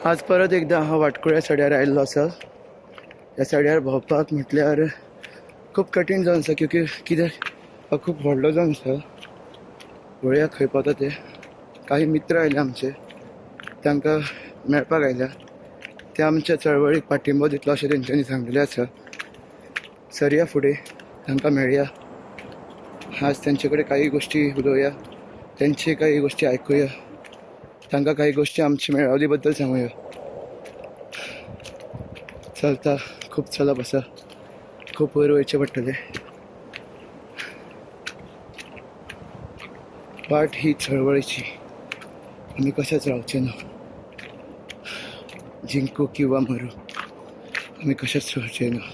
आज परत एकदा हांव वाटकुळ्या सड्यार आयिल्लो आसा. ह्या सड्यार भोंवपाक म्हटल्यार खूब कठीण जावन आसा, क्योंकि कित्याक हो खूब व्हडलो जावन आसा. पळोवया खंय पावता ते. काही मित्र आयले आमचे, तांकां मेळपाक आयल्या. ते आमच्या चळवळीक पाठिंबो दितलो अशें तेंच्यांनी सांगलेलें आसा. सरया फुडें, तांकां मेळया. आज तेंचे कडेन काही गोश्टी उलोवया, तेंचे काही गोश्टी आयकुया, तांकां काही गोश्टी आमची मेळावली बद्दल सांगूया. चलता, खूब चलप आसा, खूब वयर वयचें पडटलें. वाट ही चळवळीची, आमी कशेंच रावचे ना. जिंकू किंवा मरू, आमी कशेंच सोडचे ना.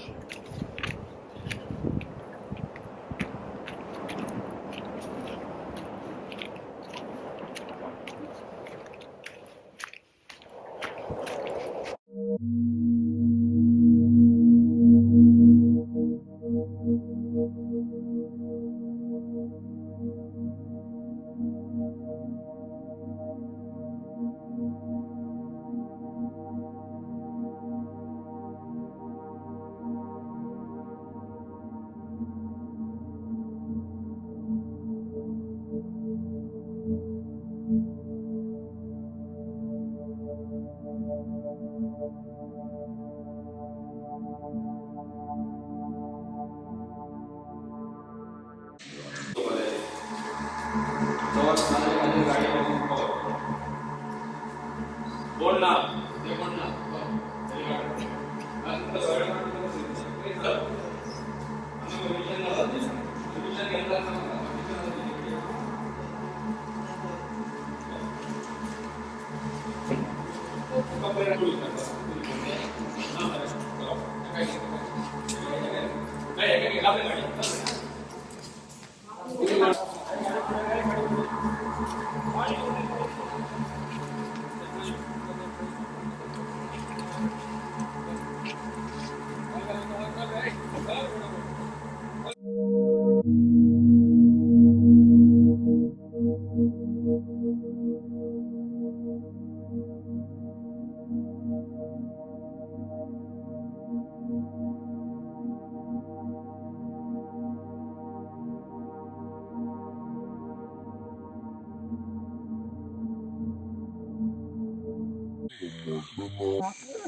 कोण ना ते कोण ना.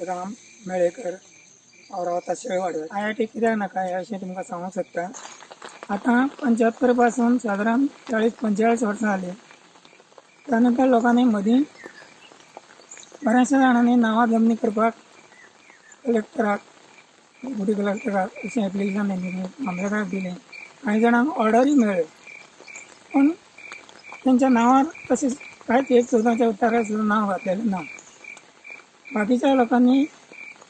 राम मेळेकर, हांव रावता शेळवाड्यार. आयआयटी कित्याक नाका हें अशें तुमकां सांगूंक सोदता. आतां 75 पासून सादारण 40-45 वर्सां जालीं. त्या नंतर लोकांनी मदीं बऱ्याचशा जाणांनी नांवां जमनी करपाक कलेक्टराक, डेप्युटी कलेक्टराक अशें एप्लिकेशन दिलें, मामलेदाराक दिलें. कांय जाणांक ऑर्डरूय मेळ्ळ्यो, पूण तेंच्या नांवार तशें कांयच एक सुद्दां उत्तरार सुद्दां नांव घातलेलें ना. बाकीच्या लोकांनी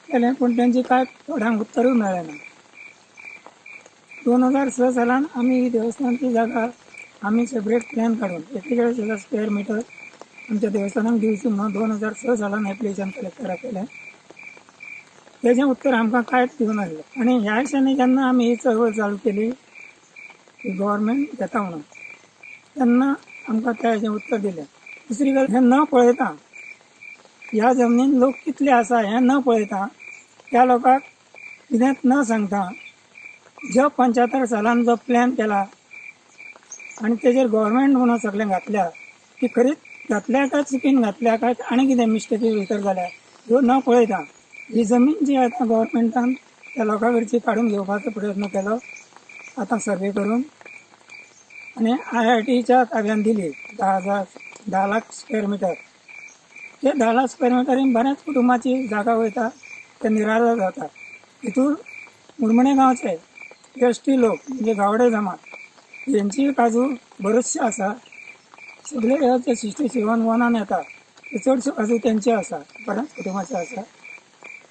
केलें, पूण तेंची कांय थोड्यांक उत्तरूय मेळ्ळें ना. 2006 सालान आमी ही देवस्थानाची जागा आमी सेपरेट प्लॅन काडून 41,000 स्क्वेअर मिटर आमच्या देवस्थानाक दिवची म्हणून 2006 सालान एप्लिकेशन कलेक्टराक केलें. तेजें उत्तर आमकां कांयच दिवंक नासलें. आनी ह्या दिसांनी जेन्ना आमी ही चळवळ चालू केली की गव्हर्मेंट घेता म्हणून, तेन्ना आमकां त्या हेजें उत्तर दिलें. दुसरी गजाल, हें न पळयता ह्या जमनीन लोक कितले आसा हें न पळयता, त्या लोकांक कितेंच न सांगता जो 75 सालान जो प्लॅन केला आनी तेजेर गव्हर्मेंट म्हणून सगळें घातल्या, ती खरीच घातल्या काय चुकीन घातल्या काय आनी कितें मिस्टेकी भितर जाल्या ह्यो न पळयता ही जमीन जी आतां गव्हर्मेंटान त्या लोकां कडची काडून घेवपाचो प्रयत्न केलो आतां सर्वे करून आनी आयआयटीच्या ताब्यान दिली 10 लाख स्क्वेअर मिटर. ते 10 लाख स्क्वेअर मिटरीन बऱ्याच कुटुंबाची जागा वयता, ते निराधार जाता. हितून मुरमुणे गांवचे एस टी लोक म्हणजे गावडे जमात हेंची काजू बऱ्योचश्यो आसा. सगळे हे 67 वनान येता ते चडश्यो काजू तेंच्यो आसा, बऱ्याच कुटुंबाच्यो आसा.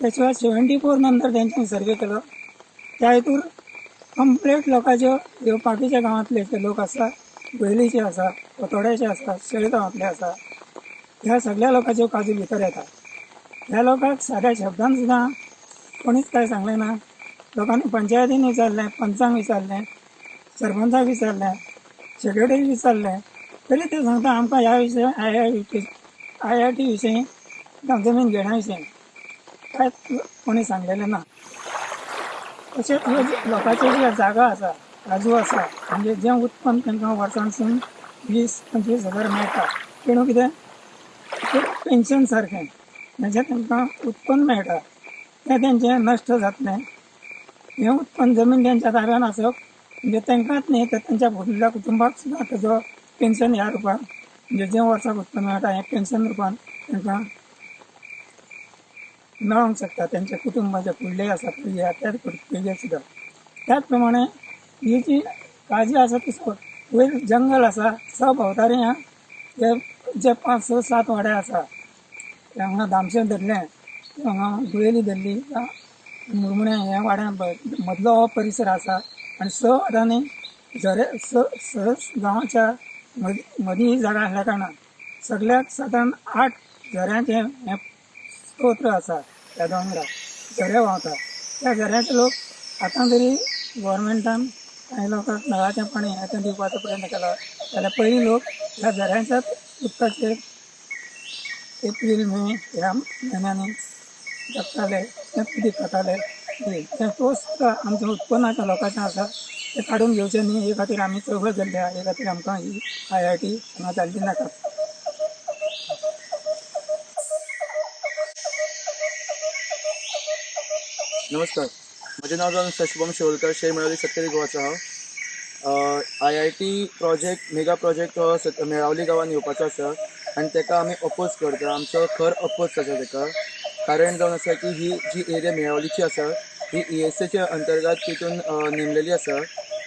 त्या शिवाय 74 नंतर तेंच्यांनी सर्वे केलो, त्या हितूर कंप्लीट लोकांच्यो ह्यो बाकीच्या गांवांतले जे लोक आसा, बैलीचे आसा, कोतोड्याचे आसा, शेळ गांवांतले आसा, ह्या सगळ्या लोकांच्यो काजू भितर येता. ह्या लोकांक साद्या शब्दान सुद्दां कोणीच कांय सांगलें ना. लोकांनी पंचायतीन विचारलें, पंचांक विचारलें, सरपंचाक विचारलें, सेक्रेटरीक विचारलें, तरी ते सांगता आमकां ह्या विशय आयआयटी विशयी जमीन घेण्या विशीं कांयच कोणी सांगलेलें ना. तशेंच ह्यो लोकांच्यो ज्यो जागा आसा, काजू आसा, म्हणजे जें उत्पन्न तांकां वर्सांसून 20-25 हजार मेळटा, तेणू कितें एक पेन्शन सारकें म्हणजे तांकां उत्पन्न मेळटा तें तेंचें नश्ट जातलें. हें उत्पन्न जमीन तेंच्या ताब्यान आसप म्हणजे तांकांच न्ही तर तेंच्या फुडल्या कुटुंबाक सुद्दां तेजो पेन्शन ह्या रुपान, म्हणजे जें वर्साक उत्पन्न मेळटा हें पेन्शन रुपान तांकां मेळोंक शकता, तेंच्या कुटुंबाचे फुडले आसा पिळगे आसा त्या पिळगे सुद्दां. त्याच प्रमाणे ही जी काजी आसा ती वयर जंगल आसा, सभोंवतारी ह्या जे 5, 6, 7 वाडे आसा, हांगा दामशें धरलें, हांगा गुळेली धरली, मुरमुणे ह्या वाड्यां मदलो हो परिसर आसा आनी 6 वाड्यांनी झरे 6 गांवाच्या मदीं ही जागा आसल्या कारणान सगळ्याक सादारण 8 झऱ्यांचें हें स्तोत्र आसा. ह्या दोंगरार झरे व्हांवता, त्या झऱ्याचे लोक आतां तरी गोवोरमेंटान कांय लोकांक नळाचें पाणी हें तें दिवपाचो प्रयत्न केला, जाल्यार पयलीं लोक ह्या झऱ्यांच्याच उदकाचेर एप्रील मे ह्या म्हयन्यांनी जगताले, तें उदीक खाताले. तें तोच सुद्दां आमच्या उत्पन्नाच्या लोकांचें आसा, तें काडून घेवचें न्ही हे खातीर आमी चळवळ केल्ली आसा. हे खातीर आमकां ही IIT हांगा जाल्ली नाका. नमस्कार, म्हजें नांव जावन आसा शुभम शिवोलकर, शेर मेळावली सत्तरी गोवाचो हांव. IIT project, mega project हो मेळावली गांवान येवपाचो आसा आनी ताका आमी अपोज करता. आमचो खर अपोज आसा ताका. कारण जावन आसा की ही जी एरिया मेळावलीची आसा ही ESAच्या अंतर्गत तितून नेमलेली आसा.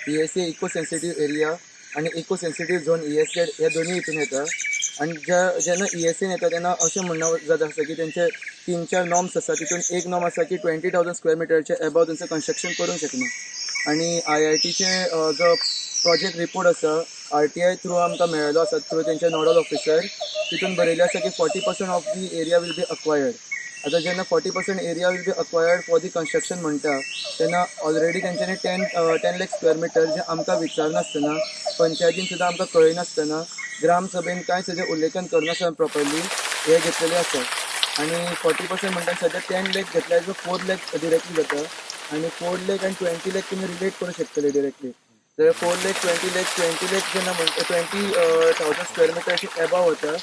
ESA eco sensitive area आनी इको सेन्सिटीव झोन ESZ हे दोनूय हितून येता. आनी जेन्ना ESAन येता तेन्ना अशें म्हणणें जाता आसा की तेंचे 3-4 नॉर्म्स आसा, तितून एक नॉर्म आसा की 20,000 स्क्वेअर मिटरचे एबाव थंयसर कन्स्ट्रक्शन करूंक शकना. आनी IITचे जो प्रोजेक्ट रिपोर्ट आसा RTI through आमकां मेळिल्लो आसा, थ्रू तेंचे नॉडल ऑफिसर, तितून बरयलें आसा की 40% of the area will be acquired. आतां जेन्ना 40% area will be acquired for the construction म्हणटा तेन्ना ऑलरेडी तेंच्यांनी 10 लाख स्क्वेअर मिटर जे आमकां विचारनासतना, पंचायतीन सुद्दां आमकां कळयनासतना, ग्रामसभेन कांय तेजें उल्लेखन करनासतना प्रोपरली हे घेतलेले आसा. आनी 40% म्हणटा सद्या 10 लाख घेतल्यार जो 4 लाख डिरेक्टली जाता आनी 4 लाख आनी 20 लाख तुमी रिलेट करूं शकतले डिरेक्टली. जाल्यार 4 लाख 20 लाख 20 लाख जेन्ना म्हणटा 20,000 स्क्वेअर मिटरचे एबाव वता,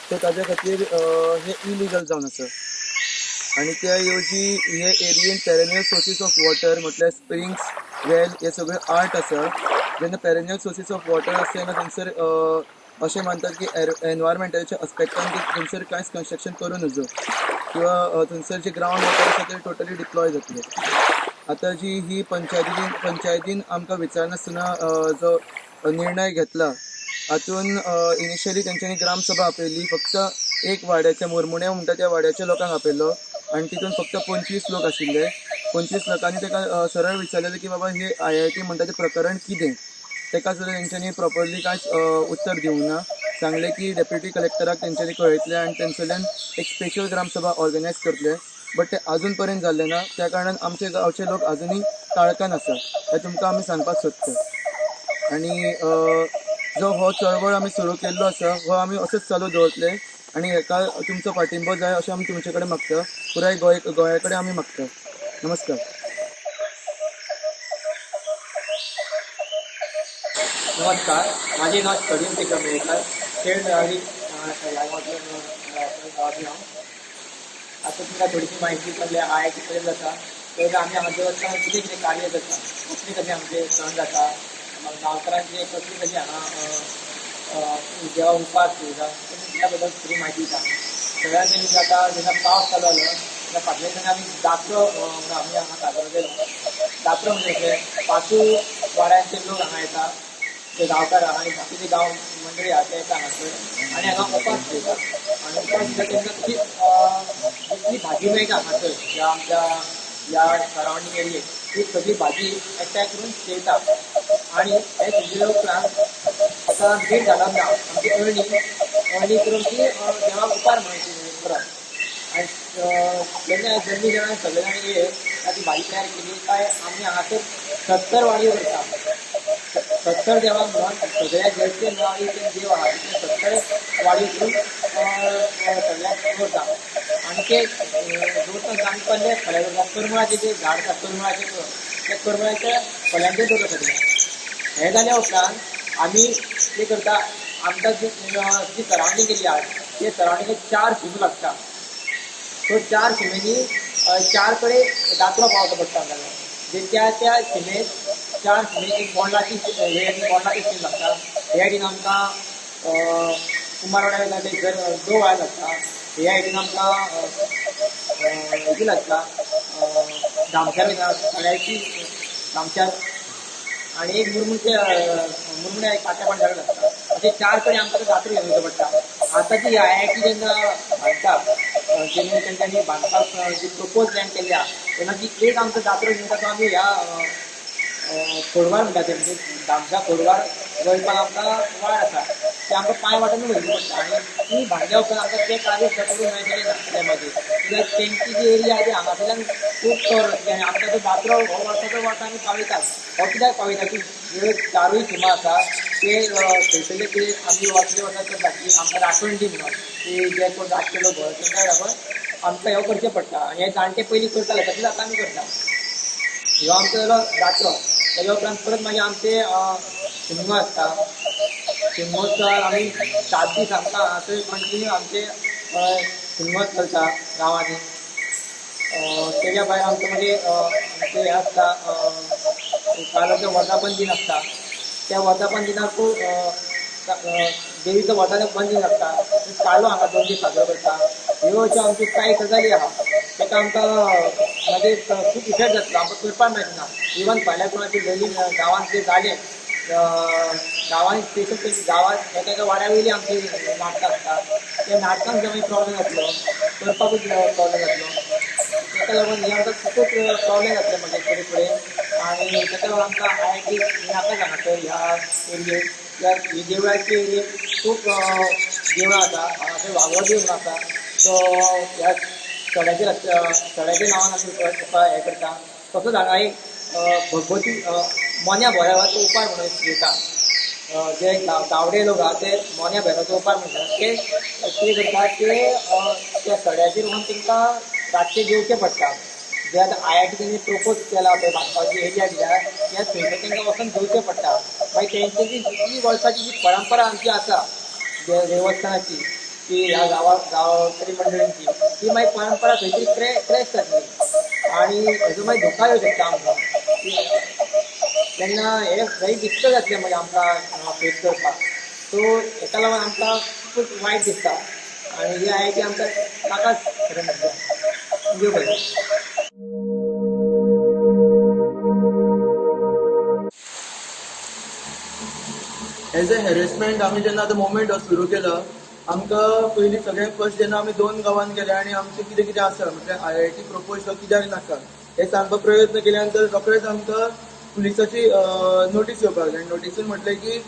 सो ताज्या खातीर हें इलिगल जावन आसा. आनी त्या येवजी हे एरियेन पेरेनियल सोर्सीस ऑफ वॉटर म्हटल्यार स्प्रिंग्स, वेल हे सगळे आर्ट आसा. जेन्ना पेरेनियल सोर्सीस ऑफ वॉटर आसता तेन्ना थंयसर अशें मानतात की एनवायरमेंटाच्या अस्पेक्टान थंयसर कांयच कन्स्ट्रक्शन करूं नजो किंवा थंयसर जे ग्रावंड वॉटर आसा ते टोटली डिप्लॉय जातले. आतां जी ही पंचायतीन आमकां विचारनासतना जो निर्णय घेतला हातून इनिशियली तेंच्यांनी ग्रामसभा आपयली, फक्त एक वाड्याच्या मुरमुणे म्हणटा त्या वाड्याच्या लोकांक आपयलो आनी तितून फक्त 25 लोक आशिल्ले. 25 लोकांनी ताका सरळ विचारलेलें की बाबा हे IIT म्हणटा तें प्रकरण कितें, ताका सुद्दां तेंच्यांनी प्रोपरली कांयच उत्तर दिवंक ना. सांगलें की डेप्युटी कलेक्टराक तेंच्यांनी कळयतलें आनी तेंच्यान एक स्पेशल ग्रामसभा ऑर्गनायज करतले, बट ते आजून पर्यंत जाल्लें ना. त्या कारणान आमचे गांवचे लोक आजुनूय काळखान आसा हें तुमकां आमी सांगपाक सोदता. आनी जो हो चळवळ आमी सुरू केल्लो आसा हो आमी असोच चालू दवरतले आनी हेका तुमचो पाठिंबो जाय अशें आमी तुमचे कडेन मागता, पुराय गोंया कडेन आमी मागता. नमस्कार. नमस्कार, माझे नाव सलीम टेकमेकर, खेळ मेळावी ह्या गांवांतलो हांव. आतां तुमकां थोडीशी म्हायती पडल्या IIT कडेन जाता तर आमी हांगा देवस्थानात कितें कितें कार्य जाता, कसले कसले आमचे सण जाता, गांवकारांचे कसली कसली हांगा देवा उपास दवरता, त्या बद्दल थोडी म्हायती दिता. सगळ्यांत पयलीं जाता जेन्ना पावस चालू जालो तेन्ना फाटल्या दिसांनी आमी जात्रो म्हणून आमी हांगा साजरो केलो. जात्रो म्हणजे कशें पांचूय वाड्यांचे लोक हांगा येता, ते गांवकार आनी बाकीचे गांव मंडळी आहा ते येता हांगासर आनी हांगा उपास दवरता. आनी उपास दिता तेन्ना तशी जितली भाजी मेळटा हांगासर ह्या आमच्या ह्या सरावंडींग एरियेक ती सगळी भाजी एकठांय करून शिजयता. आनी हे शिजयल्या उपरांत आतां मीठ घालप ना, आमची अळणी अळणी करून ती देवाक उपकार म्हणून करप. आनी जेन्ना जल्मी जाणां सगळे जाण येयत ताची भाजी तयार केली काय आमी हांगासर 70 वाडयो करता. 70 देवाक म्हणून सगळ्या जैतले मेळावी ते देव आहा तितले 70 वाडयो करून सगळ्याक करता. आनी ते दवरता आमी कल्ले फळे दवरता, करमळाचें जें झाड आसा करमळाचें त्या करमळाच्या फळ्यांचेर दवरता सगळें. हें जाल्या उपरांत आमी कितें करता, आमकां जी जी सरावंडींग केल्ली आहा ते सरावंडींगेक 4 शिमो लागता. सो 4 शिमेंनी 4 कडेन दात्रो पावचो पडटा आमकां. जे त्या त्या शिमेक 4 शिमेक एक बोंडलाची बोंडलाची शीम लागता. ह्या सायडीन आमकां कुंभारवाड्या वयता थंयसर 2 वाळ लागता. ह्या सायडीन आमकां हेजी लागता धामशार वयता सगळ्याची धामशार आनी एक मुरमुरचे मुरमुऱ्या काट्या पाणी लागता. अशे 4 कडेन आमकां जात्रो घेवन वचचो पडटा. आतां जी IIT जेन्ना बांदता जेन्ना तेंच्यांनी बांदपाक जी प्रपोज लँड केल्ली आहा तेन्ना जी एक आमकां जात्रो घेवन वता तो आमी ह्या खोडवार म्हणटा ते म्हणजे धामशा खोडवार वयपाक आमकां वाट आसा ते आमकां पांय वाटेनूच वयचें पडटा. आनी ती बांदल्या उपरांत आमकां तें कार्य सुद्दां करूंक मेळटलें ना ते मागीर कित्याक तेंची जी एरिया आहा ती हांगासरल्यान खूब कवर जातली आनी आमकां तो जात्रो हो वर्साचो वर्स आमी पावयतात. हो कित्याक पावयता की ज्यो 4 शिमा आसा ते थंयसरले ते आमी वर्सले वर्सा करता की आमकां राखण दी म्हणून की जे कोण रातचे लोक घर तांकां लागून आमकां हें करचें पडटा. आनी हे जाणटे पयलीं करताले तशेंच आतां आमी करता. ह्यो आमचो जालो जात्रो. तेज्या उपरांत परत मागीर आमचे शिमगो आसता. शिमगोत्सव आमी 7 दीस आमकां हांगासर कंटिन्यू आमचे शिमगो चलता गांवांनी. तेज्या भायर आमचो मागीर आमचें हें आसता कालोचो वर्धापन दीन आसता. त्या वर्धापन दिनाक देवीचो वर्धापन दीन आसता. कालो हांगा 2 दीस साजरो करता. ह्यो अश्यो आमच्यो कांय गजाली आहा ताका आमकां मागीर खूब इफेक्ट जातलो, आमकां करपाक मेळना. इवन फाल्यां कोणाची ललीन गांवांत जें जालें गांवांनी स्पेशल गांवांत एका एका वाड्या वयली आमची नाटकां आसता त्या नाटकांक जर मागीर प्रॉब्लेम जातलो करपाकूच प्रॉब्लेम जातलो. ताका लागून हें आमकां खूब प्रॉब्लेम जातले मागीर फुडें फुडें. आनी ताका लागून आमकां IIT नाका हांगासर ह्या एरियेक. ही देवळाची एरियेक खूब देवळां आसा. हांगासर वागो देव म्हणून आसा तो ह्या सड्याचेर सड्याच्या नांवान आमी तुका हें करता. तसोच हांगा एक भगवती मोन्या भैरवाचो उपाय म्हणून घेता. जे गावडे लोक आहा ते मोन्या भैरवाचो उपाय म्हणटा ते कितें करता ते त्या सड्याचेर वचून तांकां रातचें जेवचें पडटा. जे आतां IIT तेंणी प्रपोज केला पळय बांदपाची एरिया दिल्या त्या थंयसर तांकां वचून जेवचें पडटा. मागीर तेंची जी जितली वर्साची जी परंपरा आमची आसा देवस्थानाची की ह्या गांवकरी मंडळींची ती मागीर परंपरा खंय तरी क्रॅश जातली आनी हेजो मागीर धोका येवं शकता आमकां. तेन्ना हें खंय डिफिकल्ट जातलें मागीर आमकां फेस करपाक. सो हेका लागून आमकां खूब वायट दिसता आनी ही IIT आमकां नाकाच खरें म्हणल्यार. देव बरें. एज अ हॅरेसमेंट आमी जेन्ना आतां मुवमेंट सुरू केला आमकां पयलीं सगळ्यांत फर्स्ट जेन्ना आमी 2 गांवांत गेले आनी आमचें कितें कितें आसा म्हटल्यार IIT propose कित्याक नाका हें सांगपाक प्रयत्न केल्या नंतर रोखडेच आमकां पुलिसाची नोटीस येवपाक लागली. आनी नोटीसीन म्हटलें की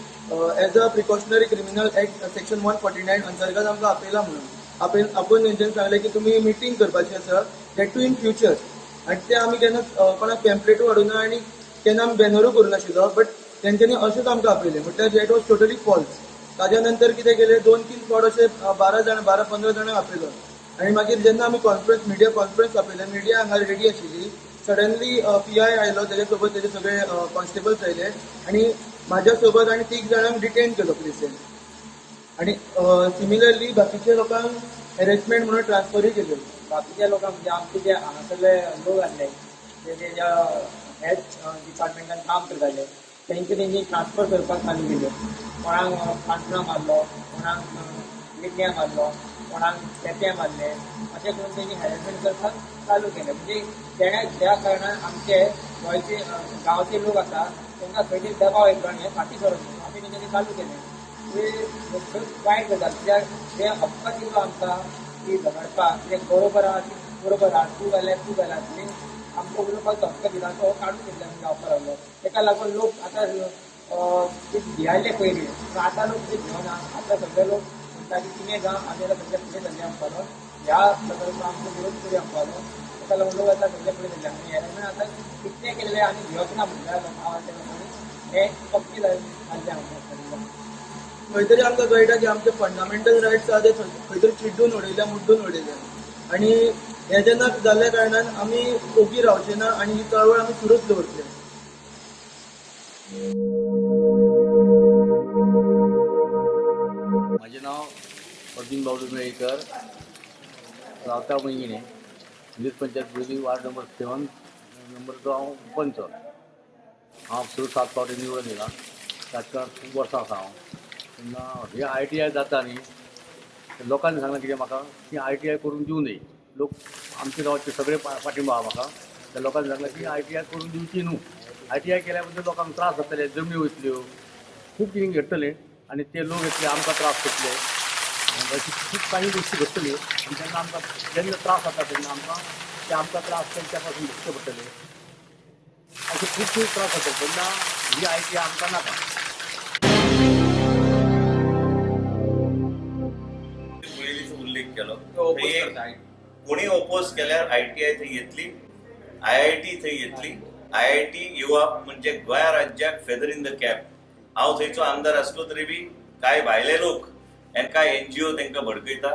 as a precautionary criminal act section 149 अंतर्गत आमकां आपयला म्हणून आपोवन तेंच्यांनी सांगलें की तुमी मिटींग करपाची आसा that to in future. आनी ते आमी केन्ना कोणाक पॅम्पलेटूय हाडूना आनी केन्ना आमी बॅनरूय करूं नाशिल्लो बट तेंच्यांनी अशेंच आमकां आपयलें म्हटल्यार that was totally false. ताज्या नंतर कितें केलें 2-3 फावट अशें 12 जाणां 12-15 जाणांक आपयलो. आनी मागीर जेन्ना आमी कॉन्फरन्स मिडिया कॉन्फरन्स आपयलें मिडिया हांगा रेडी आशिल्ली. सडनली PI आयलो तेज्या सोबत तेजे सगळे कॉन्स्टेबल्स आयले आनी म्हाज्या सोबत आनी 3 जाणांक डिटेन केलो पुलिसेन. आनी सिमिलरली बाकीच्या लोकांक हॅरेसमेंट म्हणून ट्रान्सफरूय केल्यो. बाकीच्या लोकांक म्हणजे आमचे जे हांगासरले लोक आसले ते जे हेल्थ डिपार्टमेंटान काम करताले तेंचे तेंची ट्रान्सफर करपाक चालू केल्यो. कोणाक काणकोणा मारलो, कोणाक मिडण्या मारलो, कोणाक केप्यां मारले, अशें करून तेंची हॅरेसमेंट करपाक चालू केलें. म्हणजे तेणें ज्या कारणान आमचे गोंयचे गांवचे लोक आसा तांकां खंय तरी दबाव येतलो आनी हें फाटीं सरोन आमी तेंच्यांनी चालू केलें. ते खूब वायट गजाल कित्याक ते हक्क दिलो आमकां की झगडपाक कित्याक बरोबर आहा ती बरोबर आहा, तूं घाल्यार तूं घाल्यार आमकां उलोवपाचो हक्क दिला तो काडून घेतला आमी जावपाक लागलो. ताका लागून लोक आतां ते भियाले पयलीं पूण आतां लोक ते भिवना. आतां सगळे लोक म्हणटा की तुमी गांव आमी आतां सगळे फुडें सरले म्हणपालो ह्या प्रकल्पाक आमचो विरोध करूया म्हणपालो. ताका लागून लोक आतां सगळे फुडें सरले आनी हॅरेसमेंट आतां कितलें केलें आमी भिवच ना म्हणल्यार गांवांतल्या लोकांनी हें पक्की जाल्लें आमकां. खंय तरी आमकां कळटा की आमचे फंडामेंटल रायट्स आहा ते खंय तरी चिड्डून उडयल्या मुड्डून उडयल्या. आनी हें जेन्ना जाल्ल्या कारणान आमी ओगी रावचे ना आनी ही चळवळ आमी सुरूच दवरतले. माझे नाव अर्जुन बाबू मेळेकर, रावता पैंगिणे, वीर पंचायत बुर्गी, वार्ड नंबर 7 नंबरचो हांव पंच. हांव 6-7 फावटी निवडून येयला. राजकारणात खूब वर्सां आसा हांव. तेन्ना हे ITI जाता न्ही, लोकांनी सांगलें कितें म्हाका की ITI करून दिवं नये. लोक आमच्या गांवाचे सगळे पाठिंबो आहा म्हाका. त्या लोकांनी सांगलें की ITI करून दिवची न्हू. ITI केल्या बद्दल लोकांक त्रास जातले, जमनी वयतल्यो, खूब कितें घडटलें आनी ते लोक येतले आमकां त्रास करतले, अशी खूब काही गोष्टी घडटल्यो. आनी तेन्ना आमकां जेन्ना त्रास जाता तेन्ना आमकां ते आमकां त्रास तेंच्या पासून भोगचे पडटले, अशे खूब खूब त्रास जाता. तेन्ना ही ITI आमकां नाका. गुळेलीचो उल्लेख केलो. थंय कोणी ओपोज केल्यार ITI थंय येतली, IIT थंय येतली. IIT येवप म्हणजे गोंया राज्याक फेदर इन the cap. हांव थंयचो आमदार आसलो तरी बी कांय भायले लोक आनी कांय NGO तांकां भडकयता.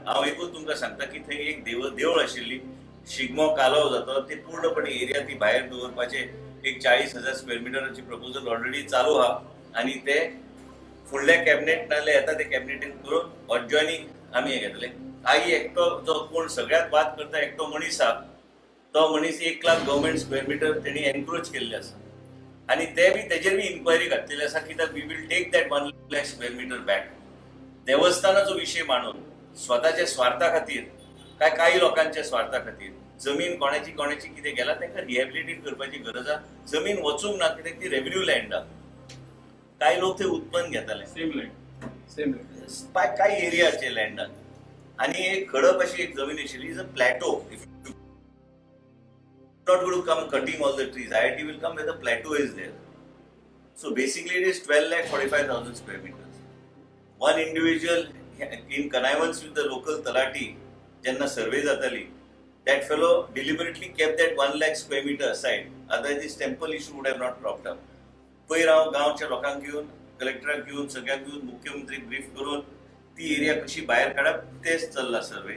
हांव एकूच तुमकां सांगता की थंय एक देवळ आशिल्ली, शिगमो कालो जाता, ती पूर्णपणे एरिया ती भायर दवरपाचे एक 40,000 स्क्वेअर मिटराची प्रपोजल ऑलरेडी चालू आहा आनी ते फुडल्या कॅबिनेट नाल्यार येता ते कॅबिनेटीन करून अडजॉयनींग आमी हें घेतले. आई एकटो जो कोण सगळ्यात वाद करता एकटो मनीस आहा, तो मनीस 1 लाख गव्हर्मेंट स्क्वेअर मिटर तेणी एनक्रोच केल्ले आसा आनी ते बी तेजेर बी इन्क्वायरी घातलेली आसा कित्याक we will take that 1 lakh square metre back. देवस्थानाचो विशय मांडून स्वताच्या स्वार्था खातीर काय काही लोकांच्या स्वार्था खातीर जमीन कोणाची कोणाची कितें गेला तांकां रिहेबिलिटेट करपाची गरज आहा. जमीन वचूंक ना कित्याक ती रेव्हेन्यू लँड आहा. कांय लोक थंय उत्पन्न घेताले सेम कांय एरियाचे लँडान. आनी एक खडप अशी एक जमीन आशिल्ली, is a plateau. If you not going to come cutting all the trees, IIT will come where the plateau is there. So basically it is 12,45,000 square meters. One individual in connivance with the local talati, जेन्ना survey जाताली, that fellow deliberately kept that 1 lakh square meter aside. Otherwise this temple issue would have not cropped up. पयर हांव गांवच्या लोकांक घेवन, कलेक्टराक घेवन, सगळ्यांक घेवन मुख्यमंत्री ब्रीफ करून ती एरिया कशी भायर काडप तेच चल्ला सर्वे.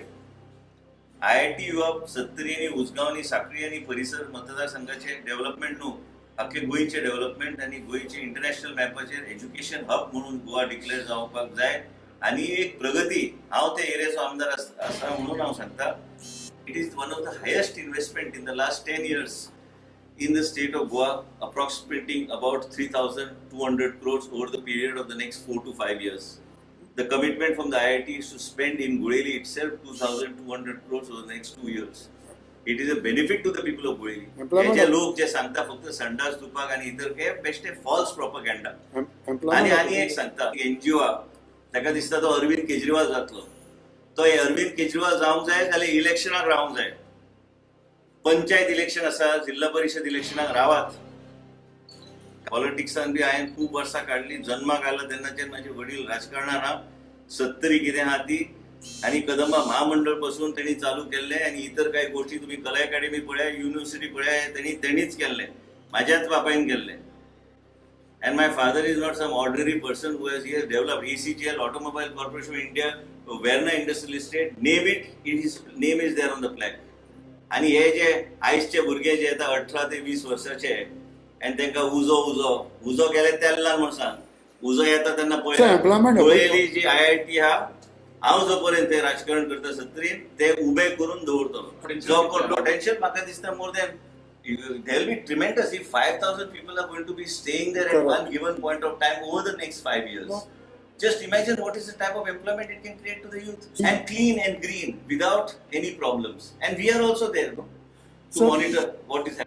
IIT येवप सत्तरी आनी उजगांव आनी साखळी आनी परिसर मतदारसंघाचे डेव्हलपमेंट न्हू, आख्खे गोंयचे डेव्हलपमेंट आनी गोंयचे इंटरनॅशनल मॅपाचेर एज्युकेशन हब म्हणून गोवा डिक्लेअर जावपाक जाय. आनी एक प्रगती, हांव त्या एरियाचो आमदार आसा म्हणून हांव सांगता, it is one of the highest investment in the last 10 years in the state of Goa, approximating about 3,200 crores over the period of the next 4 to 5 years. The commitment from the IIT is to spend in Guleli itself 2,200 crores over the next 2 years. It is a benefit to the people of Guleli. हे जे लोक जे सांगता फक्त संडास धुवपाक आनी इतर हे बेश्टे फॉल्स प्रोपगेंडा. आनी आनी एक सांगता, NGO ताका दिसता तो अरविंद केजरीवाल जातलो, तो अरविंद केजरीवाल जावंक जाय जाल्यार इलेक्शनाक रावंक जाय. पंचायत इलेक्शन आसा, जिल्हा परिशद इलेक्शनाक रावात. पॉलिटिक्सान बी हांवें खूब वर्सां काडली. जन्माक आयलो तेन्नाच्यान म्हाजे वडील राजकारणान आहा. सत्तरी कितें आहा ती आनी कदंबा महामंडळ पासून तेणी चालू केल्लें आनी इतर कांय गोश्टी तुमी कला अकाडेमी पळया, युनिवर्सिटी पळया, तेणीच केल्लें, म्हाज्याच बापायन केल्लें. And my father is not some ordinary person who has developed ACGL, Automobile Corporation of India, Verna Industrial Estate, name it, his name is there on the plaque. आनी हे जे आयजचे भुरगे जे येता 18 ते 20 वर्साचे आनी तांकां उजो उजो उजो गेले तेल्लान म्हूण सांग, उजो येता तेन्ना पळय गोळेली जी IIT आहा, हांव जो पर्यंत ते राजकारण करता सत्तरीन ते उबे करून दवरतलो. जो कोण पोटेन्शियल म्हाका दिसता more than there will be tremendous if 5,000 people are going to be staying there at one given point of time over the next 5 years. No. Just imagine what is the type of employment it can create to the youth. And clean and green without any problems. And we are also there, no, to monitor what is happening.